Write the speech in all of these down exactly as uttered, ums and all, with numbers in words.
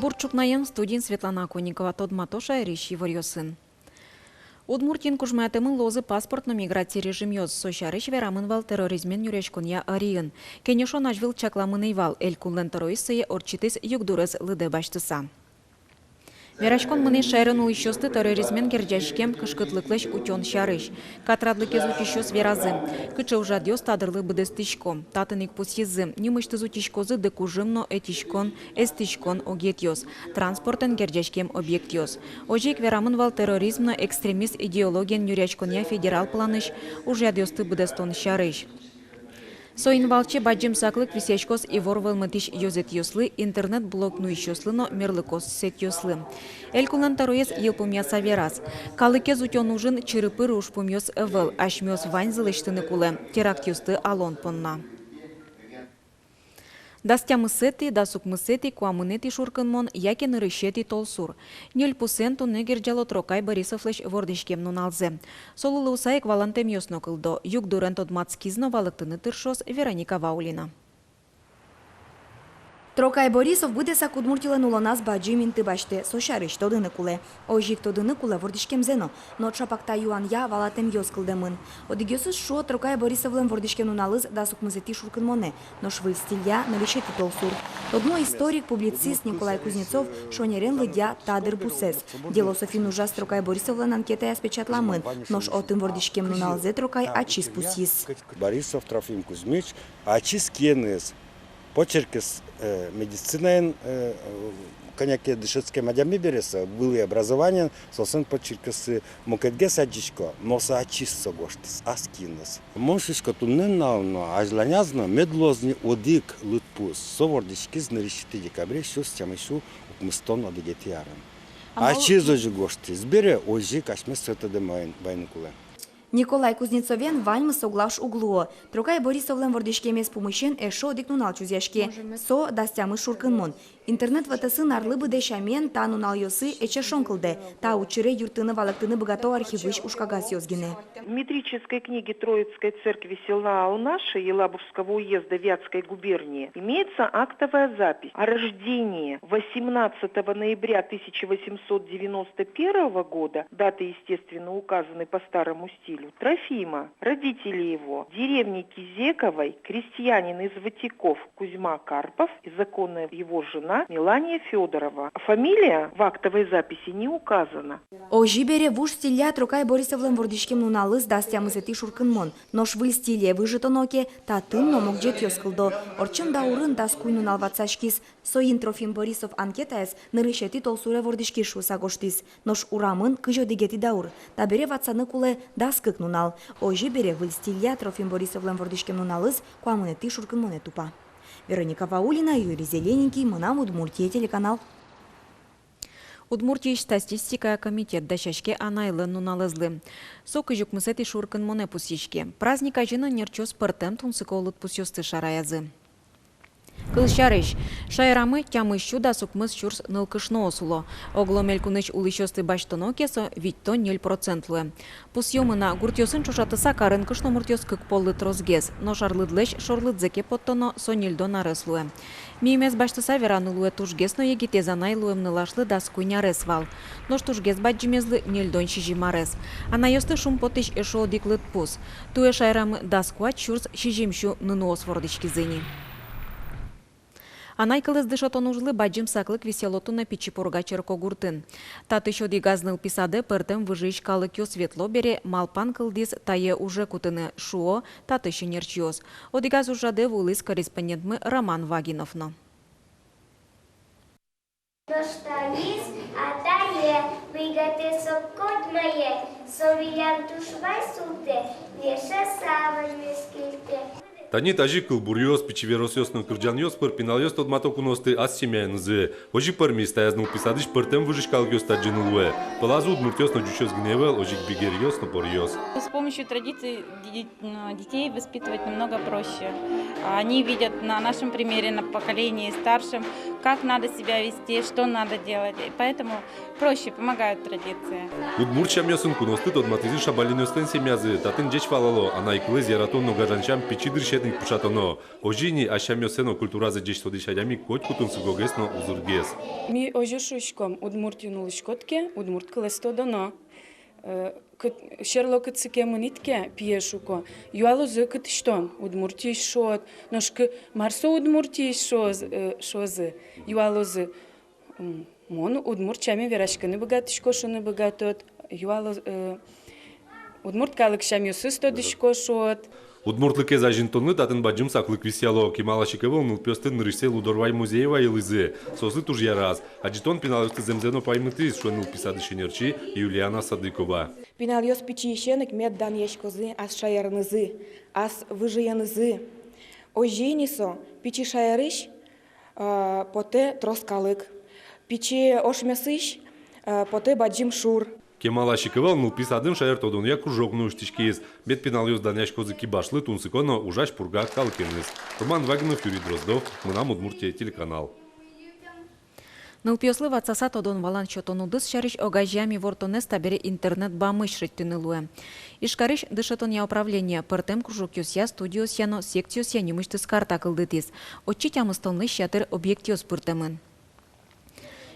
Бур ӵукнаен, студиын Светлана Оконникова. Тодмато шаерысь иворъёсын. Удмуртиын кужмоятэмын луозы паспорт но миграци режимъёс. Со сярысь верамын вал терроризмен нюръяськонъя ӧриын. Кенешон азьвыл чакламын ӧй вал, элькунлэн тӧроез сое ортчытӥз югдурез лыдэ басьтыса. Вераськон мынӥз шаерын улӥсьёсты терроризмен герӟаськем кышкытлыклэсь утён сярысь. Катрадлыкез утисьёс веразы, кыӵе ужрадъёс та дырлы быдэстӥсько. Татын ик пусйизы, нимысьтыз утиськозы дыкужым но ӧтиськон, эстӥськон огетъёс, транспортэн герӟаськем объектъёс. Озьы ик верамын вал терроризм но экстремист идеологиен нюръяськонъя федерал планысь ужъядъёсты быдэстон сярысь. Соин валче бадӟым саклык висъяськоз ивор вӧлмытӥсь ёзэтъёслы, интернет-блог нуисьёслы но мерлыкоссэтъёслы. Элькунлэн тӧроез йылпумъяса вераз: калыкез утён ужын чыры-пыры ужпумъёс ӧвӧл, асьмеос ваньзы лэсьтыны кулэ терактъёсты алон понна. Дас тямысэтӥ, дас укмысэтӥ, куамынэтӥ шуркынмон яке нырысетӥ толсур. Ньыль пусэн туннэ герӟало Трокай Борисовлэсь вордӥськем нуналзэ. Солы луыса ик валантэмъёс но кылдо. Югдурен тодматскиз но валэктыны тыршоз Вероника Ваулина. Трокай Борисов быдэсак Удмуртилэн улоназ бадӟым инты басьтэ, со сярысь тодыны кулэ. Озьы ик тодыны кулэ вордӥськемзэ но. Но чапак та юанъя валантэмъёс кылдэмын. Одӥгъёсыз шуо, Трокай Борисовлэн вордӥськем нуналыз дас укмысэтӥ шуркынмонэ, нош выль стилья нырысетӥ толсур. Тодмо историк, публицист Николай Кузнецов шонерен лыдъя та дыр пусэз. «Дело Софи» ужаз Трокай Борисовлэн анкетаяз печатламын, нош отын вордӥськем нуналзэ Трокай ачиз пусйиз. Борисов Трофим Кузьмич ачиз киыныз, почеркез, э, медицинаын, э, э, кӧня ке дышетскем адями бере со, вылӥ образованиен, соослэн почеркъёссы мукетгес адӟисько, но со ачиз со гожтӥз, ас киыныз. Мон шуисько, туннэ нуналын но, азьланяз но мед луоз ни одӥг лыдпус. Со вордӥськиз нырысетӥ декабре сюрс тямыс сю укмыстон одӥгетӥ арын. А мал- Ачиз озьы гожтӥз бере, озьы ик асьмеос сое тодэмын вайыны кулэ. Николай Кузнецовен ваньмыз соглаш уг луо. Трокай Борисовлэн вордӥськемез пумысен эшшо одӥг нунал чузъяське. Со дас тямыс шуркынмон. Интернет вотэсын арлы быдэ сямен та нуналъёсы эчешон кылдэ. Та учыре юрттыны-валэктыны быгато архивысь ужкагазъёс гинэ. В метрической книге Троицкой церкви села Алнаши Елабужского уезда Вятской губернии имеется актовая запись о рождении восемнадцатого ноября тысяча восемьсот девяносто первого года, даты, естественно, указаны по старому стилю, Трофима, родителей его, деревни Кизековой, крестьянин из Ватиков Кузьма Карпов и законная его жена Мелания Фёдорова. Фамилия в актовой записи не указана. Озьы бере, вуж стилья Трокай Борисовлэн вордӥськем нуналыз дас тямысэтӥ шуркынмон. Нош выль стиле выжытоно ке, татын но могӟетъёс кылдо. Ортчем даурын дас куинь нунал ватсаськиз. Соин Трофим Борисов анкетаез нырысетӥ толсуре вордӥськиз шуыса гожтӥз. Нош урамын кызь одӥгетӥ даур. Табере ватсаны кулэ дас кык нунал. Озьы бере, выль стилья Трофим Борисовлэн вордӥськем нуналыз куамынэтӥ шуркынмонэ тупа. Вероника Ваулина, Юрий Зелененький, «Мынам Удмуртие» телеканал. Удмуртиысь статистикая комитет дасяське анайлэн нуналэзлы. Со кызь укмысэтӥ шуркынмонэ пусйиське. Праздник азьын ӧнерчиос пӧртэм тунсыко лыдпусъёсты шараязы. Кылсярысь, шаерамы тямыс сю дас укмыс сюрс нылкышноос уло. Оглом элькунысь улӥсьёсты басьтоно ке, со витьтон ньыль процент луэ. Пусъёмы на, гуртъёсын ӵошатыса, карын кышномуртъёс кык поллы тросгес, нош арлыдлэсь шорлыдзэ ке поттоно, со ньыльдон арес луэ. Мимес басьтыса, вераны луэ, тужгес но егитэз анай луэм нылашлы дас куинь арес вал. Нош тужгес бадӟымезлы ньыльдон сизьым арес. Анайёсты шумпотӥсь эшшо одӥг лыдпус. Туэ шаерамы дас куать сюрс сизьым сю нуналъёс вордӥськизы ни. Анай кылэз дышетон ужлы бадӟым саклык висъяло туннэ Пичи Пурга черкогуртын. Татысь одӥгаз нылпи садэ пӧртэм выжыысь калыкъёс ветло бере, малпан кылдӥз тае уже кутыны, шуо татысь ӧнерчиос. Одӥгаз ужрадэ вуылӥз корреспондентмы Роман Вагинов но. Нош таиз атае, мыйгатэ со котьмае, со милям туж вай султэ, вешаса ваньмыз кельтэ. Тани тазьы кылбуръёс, пичи веросъёс но кырӟанъёс пыр пиналъёс тодмато куноосты ас семьяенызы. Озьы пӧрмиз, таяз нылпи садысь пӧртэм выжыысь калыкъёс тадӟыны луэ. Пӧлазы удмуртъёс но ӟучъёс гинэ ӧвӧл, озьы ик бигеръёс но поръёс. С помощью традиций ди-, м, детей воспитывать намного проще. Они видят на нашем примере, на поколении старшем, как надо себя вести, что надо делать. И поэтому проще, помогают традиции. Удмурт сямъёсын куноосты тодматӥзы Шабалинъёслэн семьязы. Татын ӟеч валало: анай кылэз яратон но гажан сям пичи дырысетӥ пыӵатоно. Озьы ини, ас сямъёссэ но культуразэ ӟеч тодӥсь адями котьку тунсыкогес но узыргес. Ми озьы шуиськом: Удмуртиын улӥськод ке, удмурт кылэз тодоно. Э, кыт-, сьӧрло кытсы ке мынӥд ке, пие шуко: юалозы, кытысь тон. Удмуртиысь шуод. Нош кы-, мар со Удмуртиысь шуоз-, э, шуозы, юалозы. М, мон удмурт сямен вераськыны быгатӥсько, шуыны быгатод, юалоз-, э, удмурт калык сямъёсыз тодӥсько, шуод. Удмуртлыкез азинтонлы татын бадӟым саклык висъяло. Кемалась ик ӧвӧл нылпиосты нырысьсэ Лудорвай музее вайылӥзы. Соослы туж яраз. Адӟытон пиналъёсты зэмзэ но паймытӥз, шуэ нылпи садысь ӧнерчи Юлиана Садыкова. Пиналъёс пичиысен ик мед данъяськозы ас шаерынызы, ас выжыенызы. Озьы ини со, пичи шаерысь, а, потэ трос калык, пичи ошмесысь, а, потэ бадӟым шур. Кемалась ик ӧвӧл нылпи садын шаертодонъя кружок но усьтӥськиз. Мед пиналъёс данъяськозы кибашлы, тунсыко но ужась Пурга калыкеныз. Роман Вагинов, Юрий Дроздов, «Мынам Удмуртие» телеканал. Нылпиослы ватсаса тодон-валан сётон удыс сярысь огазеям ивортонэз табере интернет бамысь шедьтыны луэ. Ижкарысь дышетонъя управление пӧртэм кружокъёсъя, студиосъя но секциосъя нимысьтыз карта кылдытӥз. Отчы тямыстонлэсь ятыр объектъёс пыртэмын.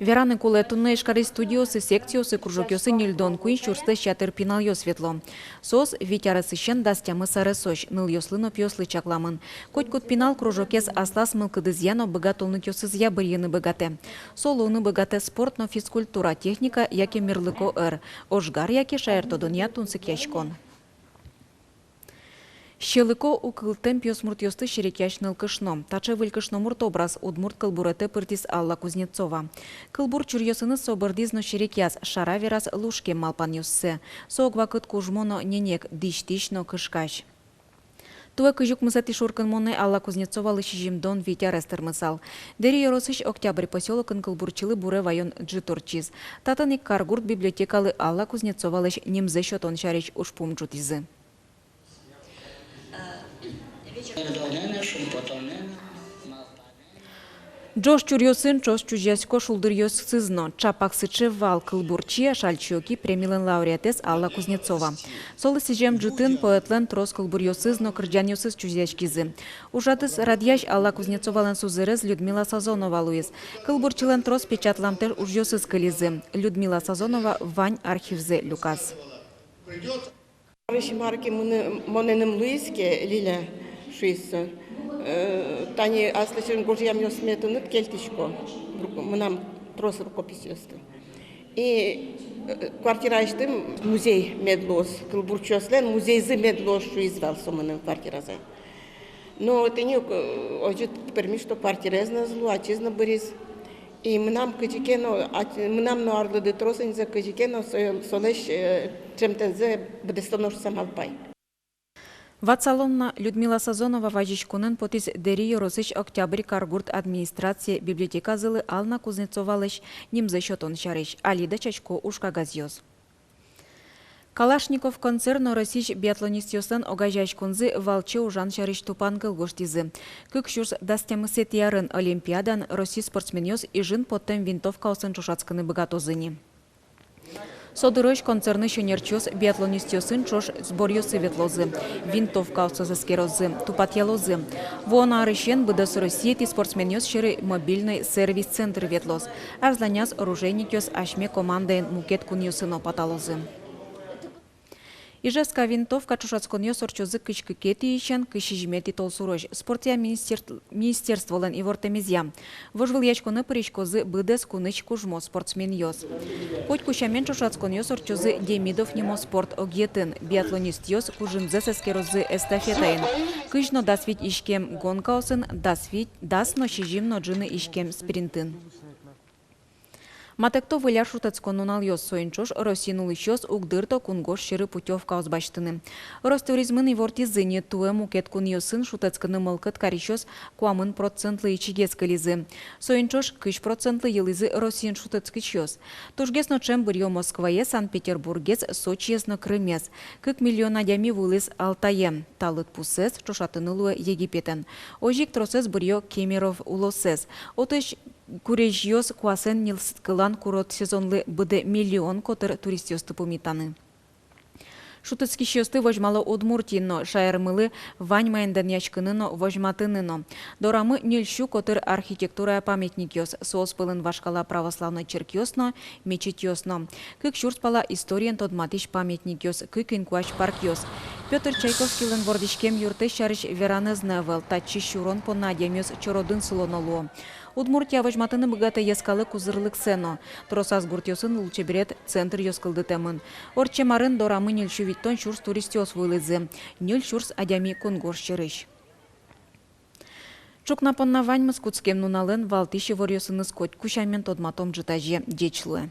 Вераны кулэ, туннэ Ижкарысь студиосы, секциосы, кружокъёсы ньыльдон куинь сюрслэсь ятыр пиналъёс ветло. Соос вить аресысен дас тямыс аресозь, нылъёслы но пиослы чакламын. Котькуд пинал кружокез аслаз мылкыдызъя но быгатонлыкъёсызъя бырйыны быгатэ. Со луыны быгатэ спорт но физкультура, техника яке мерлыко ӧр, ожгар яке шаертодонъя тунсыкъяськон. Сьӧлыко укылтэм пиосмуртъёсты серекъясь нылкышно. Таӵе выль кышномурт образ удмурт кылбуретэ пыртӥз Алла Кузнецова. Кылбур чуръёсыныз со бӧрдӥз но серекъяз, шара вераз лушкем малпанъёссэ. Со ог вакыт кужмо но ненег, дӥсьтӥсь но кышкась. Туэ кызь укмысэтӥ шуркынмонэ Алла Кузнецовалы сизьымдон вить арес тырмысал. Дэри ёросысь Октябрь посёлокын кылбурчилы буре ваён ӝыт ортчиз. Татын ик каргурт библиотекалы Алла Кузнецовалэсь нимзэ сётон сярысь ужпум ӝутӥзы. Ӝож чуръёсын ӵош чузъясько шулдыръёсыз но. Чапак сыӵе вал кылбурчи, Ашальчи Оки премилэн лауреатэз Алла Кузнецова. Солы сӥзем ӝытын поэтлэн трос кылбуръёсыз но кырӟанъёсыз чузъяськизы. Ужрадэз радъясь Алла Кузнецовалэн сузэрез Людмила Сазонова луиз. Кылбурчилэн трос печатламтэ ужъёсыз кылизы. Людмила Сазонова вань архивзэ люказ. Мар ке мыным, монэным луиз ке, Лиля, шуиз со, э, тани аслэсьтым гожъямъёсме тыныд кельтӥсько, руко-, мынам трос рукописьёсты. И, э, квартираысьтым музей мед луоз, кылбурчиослэн музейзы мед луоз, шуиз вал со мыным квартиразэ. Но тӥни, э, озьы пӧрмиз, что квартираез но ӧз лу, ачиз но быриз. И мынам кызьы ке но, ат-, мынам но арлыды трос ини, кызьы ке но со-, солэсь, э, ӵемтэмзэ быдэстоно шуса малпай. Ватсалом на, Людмила Сазонова вазиськонэн потӥз Дэри ёросысь Октябрь каргурт администрацие библиотеказылы Алла Кузнецовалэсь нимзэ сётон сярысь. Али дасясько ужкагазъёс. Калашников концерн но Россиысь биатлонистъёслэн огазеяськонзы валче ужан сярысь тупанкыл гожтӥзы. Кык сюрс дас тямысэтӥ арын Олимпиадаын Россиысь спортсменъёс Ижын поттэм винтовкаосын ӵошатскыны быгатозы ни. Со дырозь концернысь ӧнерчиос биатлонистъёсын ӵош сборъёсы ветлозы, винтовкаоссэс эскерозы, тупатъялозы. Вуоно арысен быдэс Россиетӥ спортсменъёс сьӧры мобильной сервис-центр ветлоз. Азьланяз оружейникъёс асьме командаен мукет кунъёсы но паталозы. Ижевска винтовка ӵошатсконъёс ортчозы кызь кыкетӥысен кызь сизьыметӥ толсурозь. Спортъя министер-, министерстволэн ивортэмезъя, вожвылъяськонэ пыриськозы быдэс кунысь кужмо спортсменъёс. Котьку сямен ӵошатсконъёс ортчозы Демидов нимо спорт огъетын. Биатлонистъёс кужымзэс эскерозы эстафетаын, кызь но дас вить иськем гонкаосын, дас вить, дас но сизьым но ӝыны иськем спринтын. Матэкто Выль ар шутэтскон нуналъёс. Соин ӵош Россиын улӥсьёс уг дырто кунгож сьӧры путёвкаос басьтыны. Ростуризмын ивортӥзы ни, туэ мукет кунъёсын шутэтскыны мылкыд карисьёс куамын процентлы ичигес кылизы. Соин ӵош кызь процентлы йылӥзы Россиын шутэтскисьёс. Тужгес но ӵем быръё Москваез, Санкт-Петербургез, Сочиез но Крымез. Кык миллион адями вуылӥз Алтае. Та лыдпусэз ӵошатыны луэ Египетэн. Озьы ик тросэз быръё Кемерово улосэз. Отысь курезьёс куасэн нылкылан курорт сезонлы быдэ миллион котыр туристъёсты пумитаны. Шутэтскисьёсты возьмало Удмуртиын но, шаермылы вань маин данъяськыны но, возьматыны но. Дорамы ньыль сю котыр архитектурая памятникъёс, соос пӧлын вашкала православной черкъёс но, мечетьёс но. Кык сюрс пала историен тодматӥсь памятникъёс, кык инкуазь паркъёс. Пётр Чайковскийлэн вордӥськем юртэз сярысь веранэз но ӧвӧл, татчы сюрон понна адямиос чородын сылоно луо. Удмуртия возьматыны быгатэ йӧскалык узырлыксэ но. Тросаз гуртъёсын лулчеберет центръёс кылдытэмын. Ортчем арын дорамы ньыль сю витьтон сюрс туристъёс вуылӥзы, ньыль сюрс адями кунгож сьӧрысь. Ӵукна понна ваньмыз. Кутскем нуналэн валтӥсь иворъёсыныз котьку сямен тодматом ӝытазе. Ӟеч луэ.